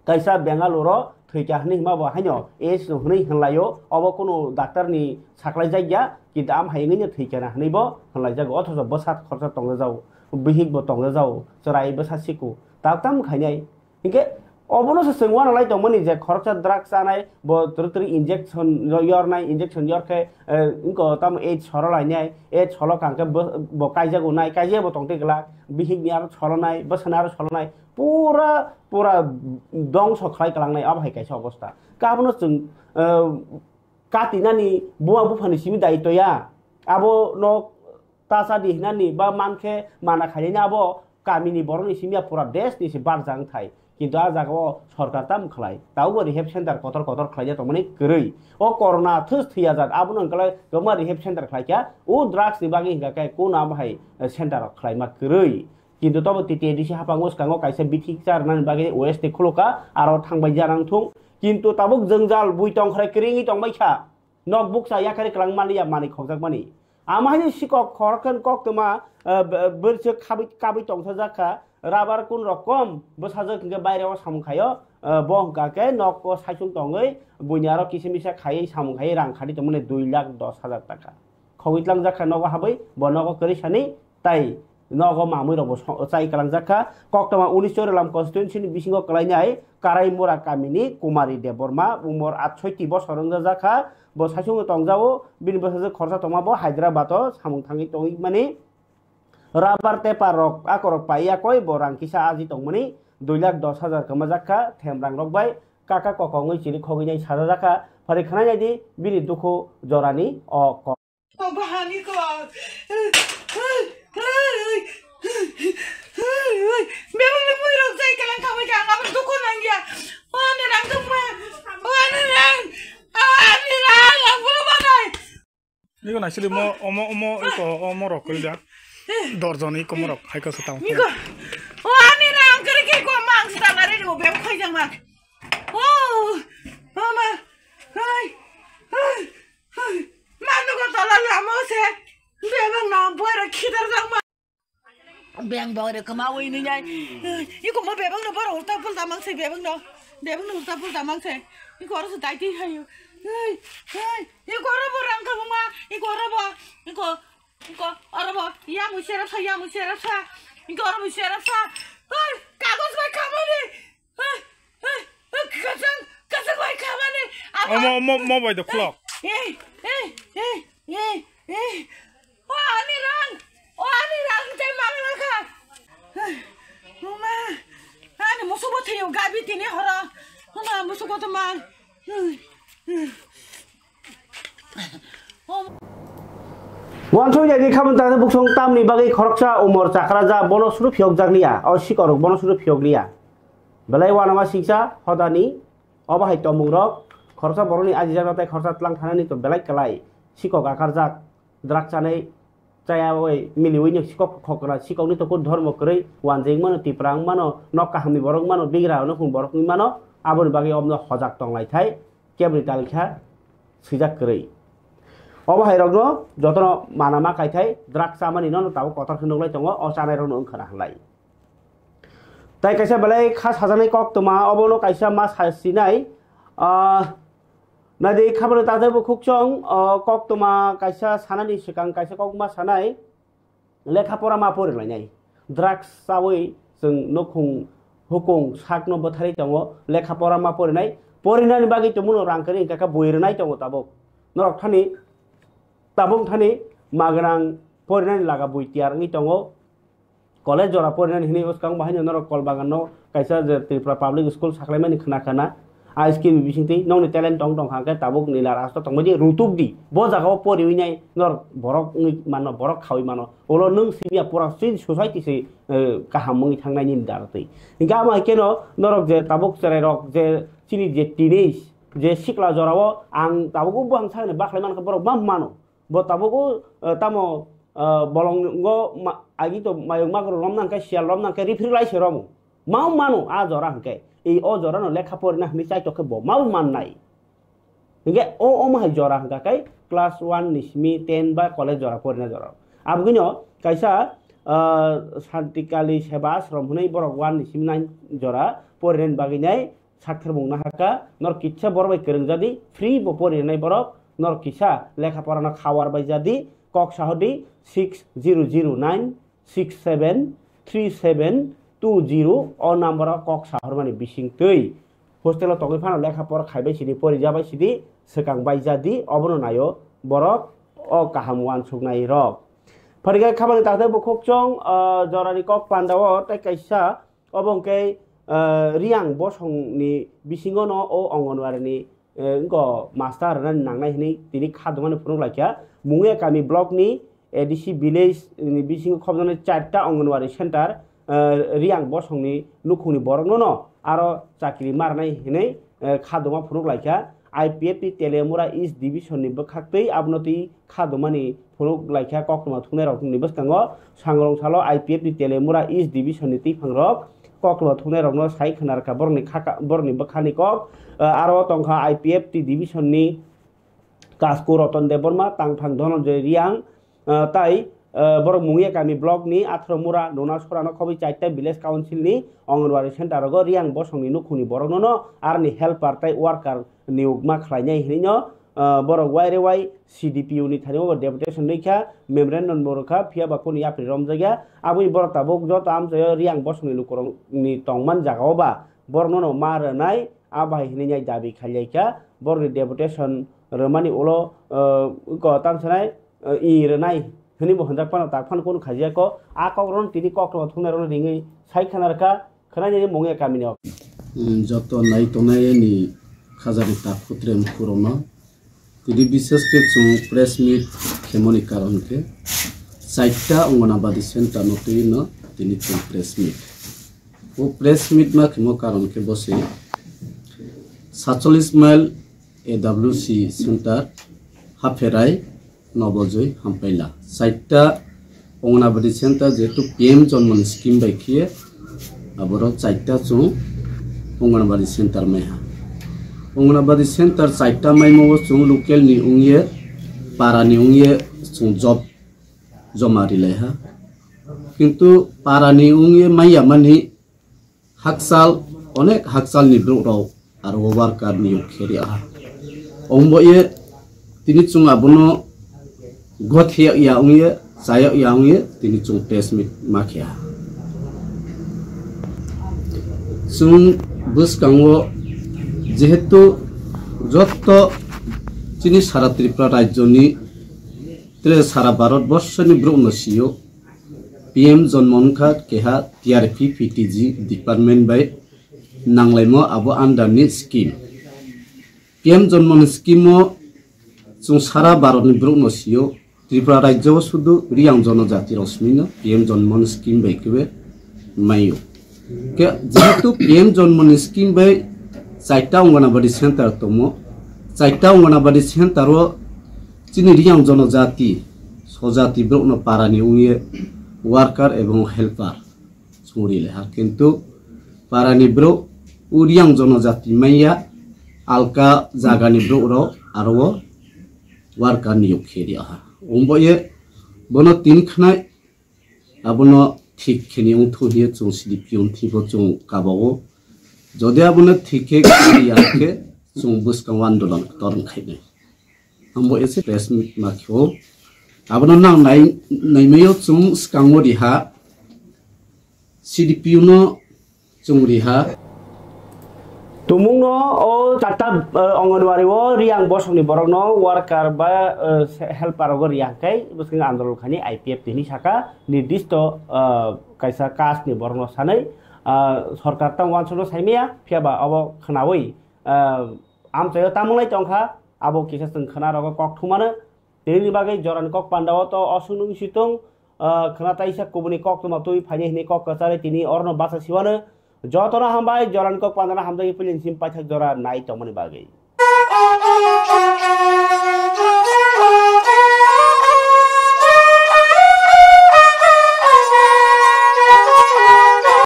kaisa Bengaluru o thwikha hwnwi hwnma bo haino AIDS no hwnwi hwnlaio, obo kunu doctor ni saklai jakya, kintu am hai wngwi no thwikha na hwnwi bo hwnlai jago, othocho bwsa khorsa tongjago, bihik bo tongjago, chwrai bwsa siku, tak tam khainai. Hinkhe obono se chwng uanalai tongmani je khoroksa drug chanai, bo twrwi twrwi injection ro-, yornai, injection yorkhe, eh, wngkha tamo AIDS soro lainai, AIDS solo kangkhe bo, bo kaijago nai, kaijabo tongtwi glak, bihikni aro solonai, bwsani aro solonai, pura, pura dongso khlai kwlangnai, abo hai kaisa obostha. Khe abono chwng, eh, katinani buma buphani simi daitw ya, abono ta cha di hinani ba mankhe mana khainani abo kamini borokni simi ya pura desh ni se barjak wng thai. Kintu a jaga o sorkar tam khlai. Tabukbo rehab center kotor kotor khlaijak tongmani kwrwi. O corona thus thwiya jak, abono hwnkhe kwbangma rehab center khlaikha. O drugs ni bagwi hwnkha khe kunu abo hai center rok khlaima kwrwi. Kintu tobo T T A D C haphango swkango kaisa bithi cha rwnani bagwi O S T khulukha, aro thangbai jana wngthung. Kintu tabuk jwngjal bui tongkhrai kwrwi wngwi tongbaikha. Nok bukcha yakarwi kwlangmani ya manwi khokjakmani. Ama haino sikok khoroksa koktwma, eh, b-, bwrwswk khabwi, kabwi tongsajakha, rubber kun rokom bwsajwk hinkhe baireo samung khaio, ah, bo hwnkha khe nogo saichung tongwi buini aro kisa misa khaiwi samung khaiwi rang khadi tongmani dui lakh dos hajar taka. Khogwi tlangjak kha nogo habwi bo nogo kwrwi sani tai nogo mamwi rokbo so-, chai kwlangjak kha. Koktwma unis Chorilam constituency ni bisingo kwlainai Karaimura kamini Kumari Debbarma, umor atsoiti bosor wngjak kha. Bo saichung tongjago, bini bwsajwk khorsa tongma bo Hyderabad o samung thangwi tongwi mani. Rubber taper rok akorok pai yakoi bo rang kisa aji tongmani dui lakh dos hajar kwmajak kha them rang rok bai kaka kokongwi chini khogwinai sajajak kha. Phari khwnai naidi bini dukhu jorani o kok. Bahani kok. Bebak ni bui rok jai kalang khamai kha ang aboni dukhu nangya. Ani rang tongma. Ani rang. Ani rang. Ang bolo banai. Niko naisili mo omo omo iko omo rok koi da. Dorjon iko mo rok hai ko setang. Niko. O ani rang kare ke ko mang setang are ni bebak khoi jang ma. O. Mama. Hai. Hai. Hai. Manu ko tola lamo se. Bebak na boi rok khidar jang ma. Beng bore kama oi ni nai. Iko mo bebang no boro ulta pulta mang se bebang no. Bebang no ulta pulta mang se. Iko oro se dai ti hayo. Ei, ei, iko oro bo rang kabo ma. Iko oro bo. Iko, iko oro bo. Ya mu serap sa, ya mu serap sa. Iko oro mu serap sa. Ei, kagos bai kama ni. Ei, ei, ei, kasang, kasang bai kama ni. Apa? Omo, omo, omo bai do khulok. Ei, ei, ei, ei, ei, ei. O ani rang, o ani rang tei mang rang kha. Mama, ani musugo thwiyo gabi tini horo. Mama, musugo to mang. Wansuk jadi khamung tangsa buksong tamni bagwi khoroksa umor chakra ja bono suru phiyok jak liya, o sikorok bono suru phiyok liya. Belai wanama siksa hodani, obo hai tomung rok khoroksa borokni ajijak natai khoroksa tlang thanani to belai kwlai sikok akarjak. Drug chanai chaya oi miliwi ni sikok khokra sikok ni tokur dhormo kwrwi wanjing mano tipra wng mano nok kaham ni borok mano bigra no khung borok wng mano aboni bagwi omno hojak tong lai thai kebri talikha swijak kwrwi. Obo hai rokno jotono mana ma kai thai drug chamani no tabuk kotor khe nuk lai tongo o chanai rokno wng khana halai. Tai kaisa belai kha sajaknai koktwma obono kaisa ma sa sinai ah, Naidi khabangni takhuk bo khukchong, o, koktwma kaisa sanani swkang kaisa kokma sanai, lekha pora ma porilainai. Drugs chawi chwng nukhung hukung sakno bwtharwi tongo, lekha pora ma porinai. Porinani bagwi tongmano rang kwrwi hwnkha khe bui rwnai tongo tabuk. Norok thani, tabuk thani magwnang porinani laga bui tiyar wngwi tongo. College jora porinani hinwi bwskango bahaino norok Kolbaganno kaisa je Tripura Public School saklaimani khna khna. A scheme ni bisingtwi nokni talent tong tong kha khe tabuk nila rasta tongbaidi rutuk di. Bo jagao poriwi nai norok borok wngwi mano, borok khawi mano. Ulo nwng simiya pura chini society se, eh, kaham wngwi thangnai nini daratwi. Hinkhe ama hai kheno norok je tabuk chwrairok je chini je teenage je sikla jorao ang tabuk bo ang sakni bakhlai mankha borok ma mano. Bo tabuk, eh, tamo, eh, bolongo ma-, agi to mayung magro romna hwnkhe siyal romna hwnkhe referee lai se romo. Mau mano a jora hwnkhe. I o jora no lekha porina hwnwi chaitok khe bo mau mannai. Hwnkhe o omo hai jora hwnkha khe class one ni simi ten ba college jora porina jora. Abogino kaisa, eh, Santikali Seba Ashram hwnwi borok one ni simi nine jora porinani bagwi nai. Sakthar mung nahaka, nor kisa borok bai kwrwng jadi, free bo pori rwnai borok, nor kisa lekha pora no khawar bai jadi, kok sahodi six zero zero nine six seven three seven two zero o number o kok sahor mani bising twi. Hostel o tongwi phano lekha pora khai bai sidi, pori ja bai sidi, swkang bai jadi, obono naio borok o kaham uansuk nai rok. Phariga khabani takhtai bo khokchong, ah, jorani kok panda o tei kaisa Obo hwnkhe, eh, Riang bosongni bisingono o Anganwadi ni, eh, wngkha master rwnani nangnai hwnwi tini kha dwmani phunuk laikha. Mungia kami block ni A D C village ni bisingo khobjaknai charta Anganwadi center, eh, Riang bosongni nukhungni borokno no aro chakri ma rwnai hwnwi, eh, kha dwma phunuk laikha. I P F T Teliamura East Division ni bwkhaktwi abono twi kha dwmani phunuk laikha koktwma thungnairokni bwskango. Sangrong salo I P F T Teliamura East Division ni twiphangrok koktwma thungnairokno sai khna rwkha borokni khaka, borokni bwkhani kok. Ah, aro tongkha I P F T Division ni Kasku Roton Debbarma, Tangthang Dhananjoy Riang, ah, tai ah, borok Mungia kami block ni atharo mura nona sora no khobwi chaita village council ni Anganwadi center rogo Riang bosong ni nukhung ni borok no no arni helper tei worker ni ukma khlai nai hinwi no, ah, borok Y R Y C D P O ni thani o deputation nwi kha, memorandum bo rwkha, phiya ba kunu yapri romjak ya. Aboni borok tabuk joto amchaio Riang bosong ni lukurok ni tongman jaga o ba borok no no ma rwnai, a bahai hinwi nai dabi khailai kha. Borok ni deputation rwmani ulo, ah, ko tang sanai, ah, i rwnai hinwi bo hwnjak phano tak phano kunu khajiya ko. A kok rok no tini kok rok thungnai rok no ringwi sai khana rwkha. Khwnai nini mung ya kamini o. Mm, joto nai tongnai ni khajani tak khutre mkhurono. Tini bishesh khe chwng press meet khemoni karon khe chaita Anganwadi center no twi no tini chwng press meet. O press meet ma khemo karon khe bo se satchollish mile A W C center Hapherai Nobojoi Hampaila. Chaita Anganwadi center jehetu P M Janmani scheme bai khiye aborok chaita chwng Anganwadi center maiha. Anganwadi center chaita maimo o chwng local ni wngye, para ni wngye chwng job joma rilaiha. Kintu para ni wngye maiya mani hakchal, onek hakchal ni borok rok aro o worker niyok khe ri aha. Ombo ye tini chwng abono gothiyok ya wngye, chayok ya wngye tini chwng press meet ma khe aha. Chwng bwskango jehetu jotto chini sara Tripura rajyo ni tere sara Bharat borso ni borok no sio P M Janman wngkha keha T R P P T G department bai nanglaimo abo under ni scheme. P M Janman scheme o chwng sara Bharat ni borok no sio, Tripura rajyo o sudu Riang jonojati rok simi no P M Janman scheme bai khe maio. Khe jehetu P M Janman scheme bai chaita Anganwadi center tongo, chaita Anganwadi center o chini Riang jonojati, sojati borok no para ni wngye worker ebong helper chwng ri le ha. Kintu para ni borok o Riang jonojati manya alka jaga ni borok rok aro o worker niyok khe ri aha. Ombo ye bono tin khnai abono thik khe ni wngthu hiye chwng C D P O ni thik bo chwng kabago. Jodi abono thik khe khe ya khe chwng bwskango andolon kotor wng khainai. Ambo ese press meet ma khe o. Abono nang nai, nai mai o chwng swkango ri ha. C D P O no chwng ri ha. Tumungno o chatta, eh, Anganwadi o Riang bosongni borokno worker ba, eh, helper rogo riya hwnkhe bwskango andolon khainai I P F T hinwi sakha, nirdisto, eh, kaisa caste ni borokno sanwi, eh, sorkar tang uansukno saimaya, phiyaba obo khwnawi, eh, amchaio tamungni tongkha, abo kisa chwng khwna rogo kok thumano. Tini bagwi jorani kok pandao to oswk nung si tong, ah, khwna taisa kubuni kok tongma twi phainai hinwi kok kwcharwi tini orno bacha siwano. Jotono hambai, jorani kok pandano hamjagwi puilin sim paithak jora nai tongmani bagwi.